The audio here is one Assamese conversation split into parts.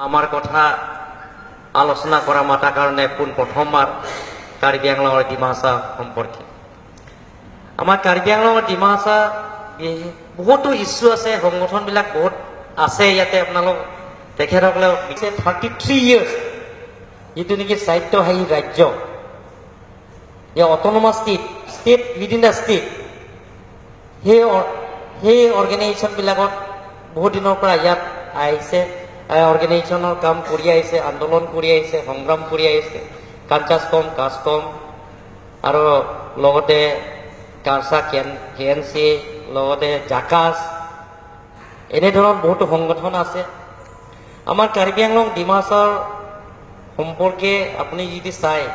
আমাৰ কথা আলোচনা কৰা মাতাৰ কাৰণে পোনপ্ৰথমবাৰ কাৰ্বি আংলং আৰু ডিমা হাছাও সম্পৰ্কে আমাৰ কাৰ্বি আংলং আৰু ডিমা হাছাও বহুতো ইছ্যু আছে। সংগঠনবিলাক বহুত আছে ইয়াতে। আপোনালোক তেখেতসকলে 33 ইয়েৰ্ছ যিটো নেকি স্বায়ত্তশাসী ৰাজ্য, এই autonomous state, state within the state, সেই অৰ্গেনাইজেশ্যনবিলাকত বহুত দিনৰ পৰা ইয়াত আহিছে, অৰ্গেনাইজেশ্যনৰ কাম কৰি আহিছে, আন্দোলন কৰি আহিছে, সংগ্ৰাম কৰি আহিছে। কাঞ্চাছকম, কাছকম আৰু লগতে কাৰ্চা, কেএনচি, লগতে জাকাছ, এনেধৰণৰ বহুতো সংগঠন আছে। আমাৰ কাৰ্বি আংলং ডিমা হাছাওৰ সম্পৰ্কে আপুনি যদি চায়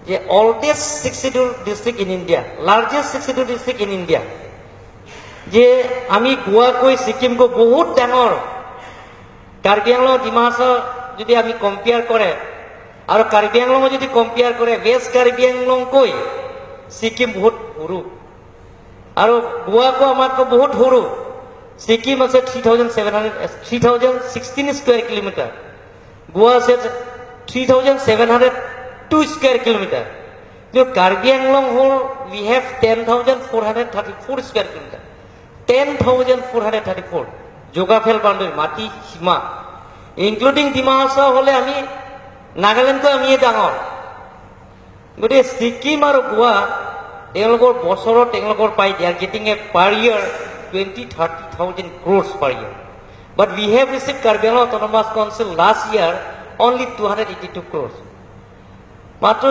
যে oldest 6th Schedule district in India, largest 6th Schedule district in India, যে আমি গোৱাকৈ ছিকিমকৈ বহুত ডাঙৰ। কাৰ্বি আংলং ডিমা হাছাও যদি আমি কম্পেয়াৰ কৰে আৰু কাৰ্বি আংলঙো যদি কম্পেয়াৰ কৰে, ৱেষ্ট কাৰ্বি আংলংকৈ ছিকিম বহুত সৰু আৰু গোৱাকো আমাতকৈ বহুত সৰু। ছিকিম আছে 3700, 3016 square kilometer। গোৱা আছে 3702 square kilometer। কিন্তু কাৰ্বি আংলং হ'ল we have 10,434 square kilometer, 10,434 geographical boundary, মাটি সীমা, ইনক্লুডিং ডিমা হাছাও হ'লে আমি নাগালেণ্ডকৈ আমিয়ে ডাঙৰ। গতিকে ছিকিম আৰু গোৱা তেওঁলোকৰ বছৰত তেওঁলোকৰ পাই, they are getting a per year 20-30 thousand crores per year, but we have receive Karbi Anglong Autonomous Council last year only 282 crores। মাত্ৰ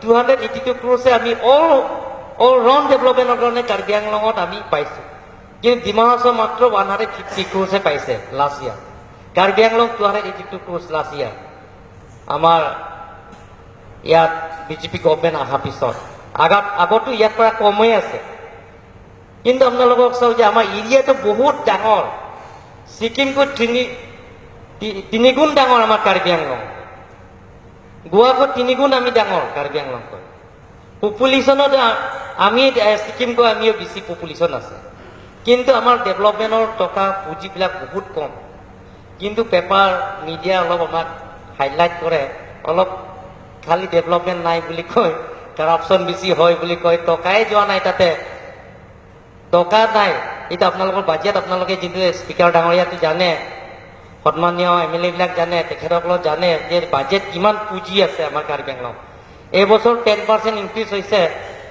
282 ক্ৰ'ৰ্ছে আমি অল ৰাউণ্ড ডেভেলপমেণ্টৰ কাৰণে কাৰ্বি আংলঙত আমি পাইছোঁ। কিন্তু ডিমা হাছাও মাত্ৰ 150 ক্ৰ'ৰ্ছে পাইছে last year. Karbi Anglong 282 crores last year. আমাৰ ইয়াত বিজেপি গভমেণ্ট অহাৰ পিছত, আগতো ইয়াৰ পৰা কমেই আছে। কিন্তু আপোনালোকক চাওক যে আমাৰ এৰিয়াটো বহুত ডাঙৰ, ছিকিমকৈ তিনিগুণ ডাঙৰ আমাৰ কাৰ্বি আংলং, গোৱাকৈ তিনিগুণ আমি ডাঙৰ কাৰ্বি আংলংকৈ। পপুলেশ্যনত আমি ছিকিমকৈ আমিও বেছি পপুলেশ্যন আছে, কিন্তু আমাৰ ডেভেলপমেণ্টৰ টকা পুঁজিবিলাক বহুত কম। কিন্তু পেপাৰ মিডিয়া অলপ আমাক হাইলাইট কৰে, অলপ খালি ডেভেলপমেণ্ট নাই বুলি কয়, কাৰাপশ্যন বেছি হয় বুলি কয়, টকাই যোৱা নাই তাতে, টকা নাই। এতিয়া আপোনালোকৰ বাজেট, আপোনালোকে যিটো স্পীকাৰ ডাঙৰীয়াটো জানে, সন্মানীয় এম এল এ বিলাক জানে, তেখেতসকলেও জানে যে বাজেট কিমান পুঁজি আছে আমাৰ কাৰ্বি আংলং। এইবছৰ 10% ইনক্ৰিজ হৈছে,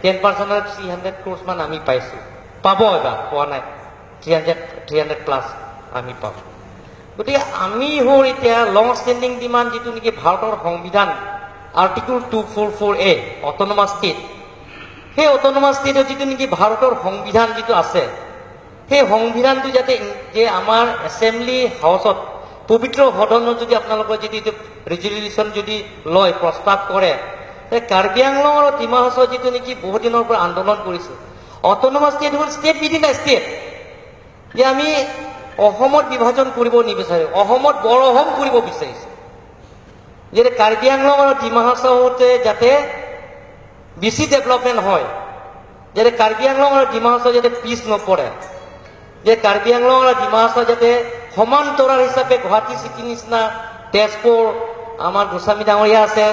10%ত 300 ক্ৰ'ৰ্ছ মান আমি পাইছোঁ, পাব এবাৰ পোৱা নাই, 300 প্লাছ আমি পাম। গতিকে আমি হ'ল এতিয়া লং ষ্টেণ্ডিং ডিমাণ্ড, যিটো নেকি ভাৰতৰ সংবিধান Article 244A, autonomous state, সেই অট'নমাছ ষ্টেটত যিটো নেকি ভাৰতৰ সংবিধান যিটো আছে, সেই সংবিধানটো যাতে যে আমাৰ এছেম্বলি হাউচত, পবিত্ৰ সদনত যদি আপোনালোকৰ যদি ৰেজলিউশ্যন যদি লয়, প্ৰস্তাৱ কৰে, তে কাৰ্বি আংলং আৰু ডিমা হাছাও যিটো নেকি বহুত দিনৰ পৰা আন্দোলন কৰিছে, অট'নমাছ ষ্টেট হ'ল ষ্টেট উইদিন এ ষ্টেট, যে আমি অসমত বিভাজন কৰিব নিবিচাৰোঁ, অসমত বৰ অসম কৰিব বিচাৰিছোঁ, যে কাৰ্বি আংলং আৰু ডিমা হাছাওতে যাতে বেছি ডেভেলপমেণ্ট হয়, যাতে কাৰ্বি আংলং আৰু ডিমা হাছাও যাতে পিছ নপৰে, যে কাৰ্বি আংলং আৰু ডিমা হাছাও যাতে সমান্তৰাল হিচাপে গুৱাহাটী চিটি নিচিনা, তেজপুৰ, আমাৰ গোস্বামী ডাঙৰীয়া আছে,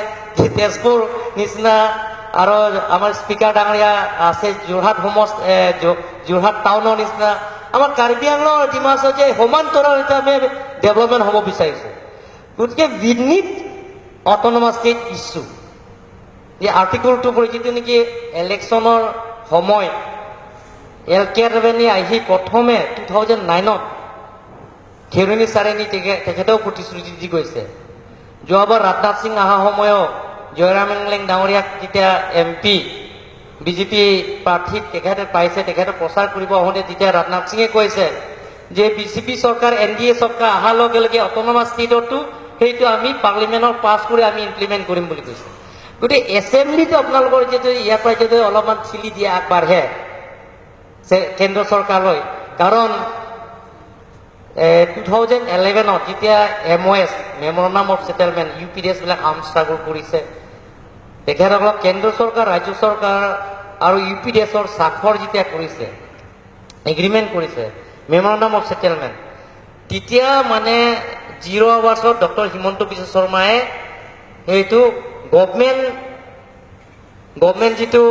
তেজপুৰ নিচিনা, আৰু আমাৰ স্পীকাৰ ডাঙৰীয়া আছে যোৰহাট যোৰহাট টাউনৰ নিচিনা, আমাৰ কাৰ্বি আংলং আৰু ডিমা হাছাও যে সমান্তৰাল হিচাপে ডেভেলপমেণ্ট হ'ব বিচাৰিছে। গতিকে we need autonomous state issue। এই আৰ্টিকলটো কৰি যিটো নেকি ইলেকশ্যনৰ সময় এল কে আদৱানী আহি প্ৰথমে 2009ত খেৰুণী চাৰেনি তেখেতেও প্ৰতিশ্ৰুতি দি গৈছে। যোৱাবাৰ ৰাজনাথ সিং অহা সময়ত জয়ৰাম ইংলেং ডাঙৰীয়াক যেতিয়া এমপি বিজেপি প্ৰাৰ্থীত তেখেতে পাইছে, তেখেতে প্ৰচাৰ কৰিব আহোঁতে তেতিয়া ৰাজনাথ সিঙে কৈছে যে বিজেপি চৰকাৰ, এনডিএ চৰকাৰ অহাৰ লগে লগে অট'নমাছ ষ্টেটতো সেইটো আমি পাৰ্লিমেণ্টত পাছ কৰি আমি ইমপ্লিমেণ্ট কৰিম বুলি কৈছে। গতিকে এছেম্বলিটো আপোনালোকৰ যিটো ইয়াৰ পৰা যদি অলপমান ঠেলি দিয়ে আগবাঢ়ে কেন্দ্ৰ চৰকাৰলৈ, কাৰণ 2011ত যেতিয়া MOS, memorandum of settlement, U P D এছবিলাক arm struggle কৰিছে, তেখেতসকলক কেন্দ্ৰ চৰকাৰ, ৰাজ্য চৰকাৰ আৰু ইউ পি ডি এছৰ স্বাক্ষৰ যেতিয়া কৰিছে, এগ্ৰিমেণ্ট কৰিছে, মেমৰেণ্ডাম অফ ছেটেলমেণ্ট। তেতিয়া মানে জিৰ' আৱাৰ্ছত ডক্টৰ হিমন্ত বিশ্ব শৰ্মাই সেইটো গভমেণ্ট যিটো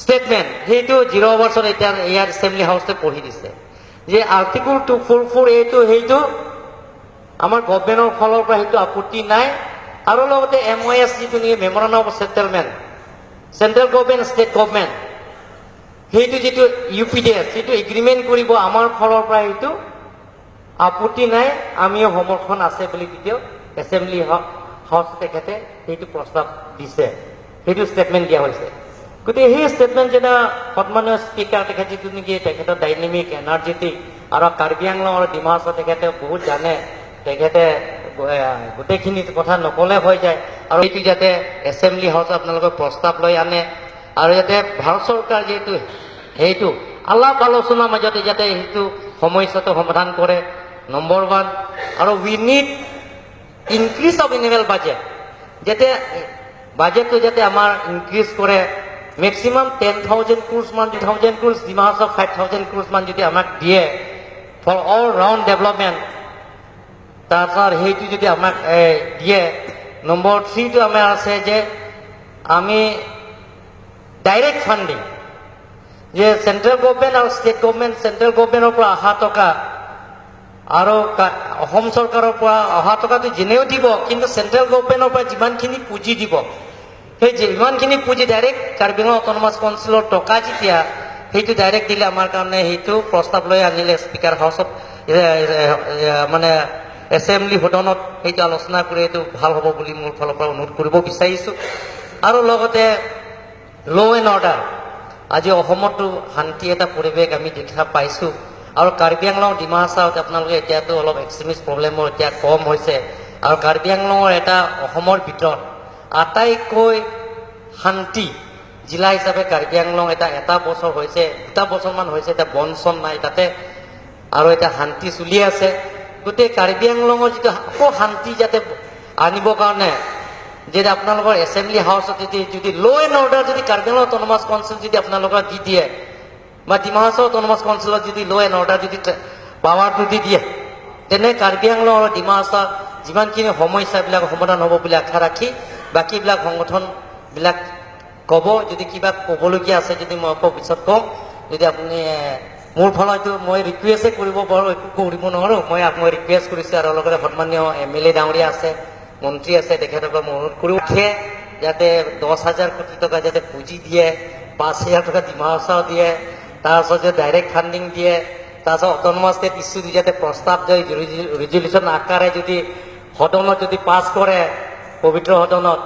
ষ্টেটমেণ্ট, সেইটো জিৰ' আৱাৰ্ছত এতিয়া ইয়াৰ এছেম্বলি হাউচতে পঢ়ি দিছে যে আৰ্টিকল 244 এইটো সেইটো আমাৰ গভমেণ্টৰ ফালৰ পৰা সেইটো আপত্তি নাই। আৰু লগতে এমঅ'এছ যিটো নেকি memorandum of settlement, central government, state government, সেইটো যিটো ইউ পি ডি এছ সেইটো এগ্ৰিমেণ্ট কৰিব, আমাৰ ফালৰ পৰা সেইটো আপত্তি নাই, আমিও সমৰ্থন আছে বুলি তেতিয়াও এছেম্বলি হাউচ তেখেতে সেইটো প্ৰস্তাৱ দিছে, সেইটো ষ্টেটমেণ্ট দিয়া হৈছে। গতিকে সেই ষ্টেটমেণ্ট যেতিয়া সন্মানীয় স্পীকাৰ তেখেত যিটো নেকি তেখেতৰ ডাইনেমিক, এনাৰ্জেটিক আৰু কাৰ্বি আংলং আৰু ডিমা হাছাও তেখেতে বহুত জানে, তেখেতে গোটেইখিনি কথা নক'লে হৈ যায়। আৰু এইটো যাতে এছেম্বলি হাউচত আপোনালোকে প্ৰস্তাৱ লৈ আনে আৰু যাতে ভাৰত চৰকাৰ যিহেতু সেইটো আলাপ আলোচনাৰ মাজতে যাতে সেইটো সমস্যাটো সমাধান কৰে, নম্বৰ ওৱান। আৰু we need increase of annual budget, যাতে বাজেটটো যাতে আমাৰ ইনক্ৰিজ কৰে মেক্সিমাম 10,000 ক্ৰ'ৰ্ছ মান, 1000 ক্ৰ'ৰ্ছ, ডিমা হাছাও 5000 ক্ৰ'ৰ্ছ মান যদি আমাক দিয়ে ফৰ অল ৰাউণ্ড ডেভেলপমেণ্ট, তাৰপিছত সেইটো যদি আমাক দিয়ে। নম্বৰ থ্ৰীটো আমাৰ আছে যে আমি ডাইৰেক্ট ফাণ্ডিং, যে চেণ্ট্ৰেল গভমেণ্ট আৰু ষ্টেট গভমেণ্ট, চেণ্ট্ৰেল গভমেণ্টৰ পৰা অহা টকা আৰু অসম চৰকাৰৰ পৰা অহা টকাটো যেনেও দিব, কিন্তু চেণ্ট্ৰেল গভমেণ্টৰ পৰা যিমানখিনি পুঁজি দিব, সেই যিমানখিনি পুঁজি ডাইৰেক্ট কাৰ্বি আংলং অট'নমাছ কাউন্সিলৰ টকা যেতিয়া সেইটো ডাইৰেক্ট দিলে আমাৰ কাৰণে সেইটো প্ৰস্তাৱ লৈ আনিলে স্পীকাৰ হাউচত, মানে এছেম্বলি সদনত সেইটো আলোচনা কৰি এইটো ভাল হ'ব বুলি মোৰ ফালৰ পৰা অনুৰোধ কৰিব বিচাৰিছোঁ। আৰু লগতে ল' এণ্ড অৰ্ডাৰ, আজি অসমতো শান্তি এটা পৰিৱেশ আমি দেখা পাইছোঁ আৰু কাৰ্বি আংলং, ডিমা হাছাওত আপোনালোকে এতিয়াতো অলপ এক্সট্ৰিমিষ্ট প্ৰব্লেমো এতিয়া কম হৈছে। আৰু কাৰ্বি আংলঙৰ এটা অসমৰ ভিতৰত আটাইতকৈ শান্তি জিলা হিচাপে কাৰ্বি আংলং এটা এটা বছৰ হৈছে, 2টা বছৰমান হৈছে, এতিয়া বন চন নাই তাতে আৰু এতিয়া শান্তি চলি আছে। গোটেই কাৰ্বি আংলঙৰ যিটো আকৌ শান্তি যাতে আনিবৰ কাৰণে যে আপোনালোকৰ এছেম্বলি হাউচত যদি ল' এণ্ড অৰ্ডাৰ যদি কাৰ্বি আংলং অট'নমাছ কাউন্সিল যদি আপোনালোকৰ দি দিয়ে বা ডিমা হাছাও অট'নমাছ কাউন্সিলত যদি ল' এণ্ড অৰ্ডাৰ যদি পাৱাৰটো দি দিয়ে, তেনে কাৰ্বি আংলং আৰু ডিমা হাছাও যিমানখিনি সমস্যাবিলাক সমাধান হ'ব বুলি আশা ৰাখি বাকীবিলাক সংগঠনবিলাক ক'ব। যদি কিবা ক'বলগীয়া আছে যদি মই আকৌ পিছত কম। যদি আপুনি মোৰ ফালতো মই ৰিকুৱেষ্টে কৰিব পাৰোঁ, একো কৰিব নোৱাৰোঁ। মই ৰিকুৱেষ্ট কৰিছোঁ আৰু লগতে সন্মানীয় এম এল এ ডাঙৰীয়া আছে, মন্ত্ৰী আছে, তেখেতক মই অনুৰোধ কৰোঁ যাতে 10,000 কোটি টকা যাতে পুঁজি দিয়ে, 5,000 টকা ডিমা হাছাও দিয়ে, তাৰপাছত যে ডাইৰেক্ট ফাণ্ডিং দিয়ে, তাৰপাছত অট'নমাছ ষ্টেট ইছ্যু যাতে প্ৰস্তাৱ যদি ৰিজলিউশ্যন আকাৰে যদি সদনত যদি পাছ কৰে, পবিত্ৰ সদনত,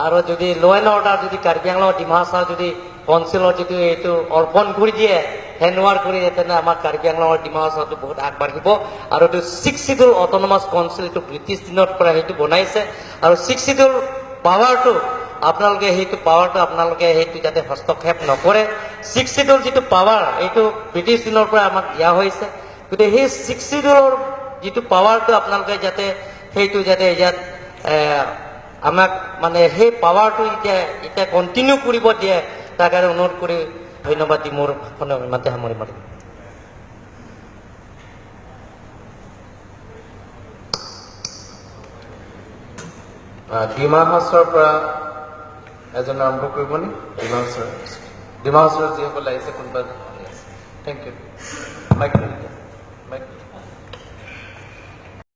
আৰু যদি ল' এণ্ড অৰ্ডাৰ যদি কাৰ্বি আংলং, ডিমা হাছাও যদি কাউন্সিলত যদি এইটো অৰ্পণ কৰি দিয়ে, হেণ্ড অভাৰ কৰি দিয়ে, তেনে আমাৰ কাৰ্বি আংলং আৰু ডিমা হাছাওটো বহুত আগবাঢ়িব। আৰু এইটো ছিক্স চিডিউল অট'নমাছ কাউন্সিল, এইটো ব্ৰিটিছ দিনৰ পৰা সেইটো বনাইছে আৰু ছিক্স চিডিউল পাৱাৰটো আপোনালোকে সেইটো পাৱাৰটো আপোনালোকে সেইটো যাতে হস্তক্ষেপ নকৰে। ছিক্স চিডিউল যিটো পাৱাৰ, এইটো ব্ৰিটিছ দিনৰ পৰা আমাক দিয়া হৈছে। গতিকে সেই ছিক্স চিডিউলৰ যিটো পাৱাৰটো আপোনালোকে যাতে সেইটো যাতে ইয়াত আমাক মানে সেই পাৱাৰটো এতিয়া কণ্টিনিউ কৰিব দিয়ে, তাৰ কাৰণে অনুৰোধ কৰি ধন্যবাদ দি মোৰ ভাষণ ইমানতে সামৰণি মাৰিম। ডিমা হাছাওৰ পৰা এজন আৰম্ভ কৰিব নি? ডিমা হাছাওৰ যিসকল আহিছে, কোনোবা? Thank U. Mic.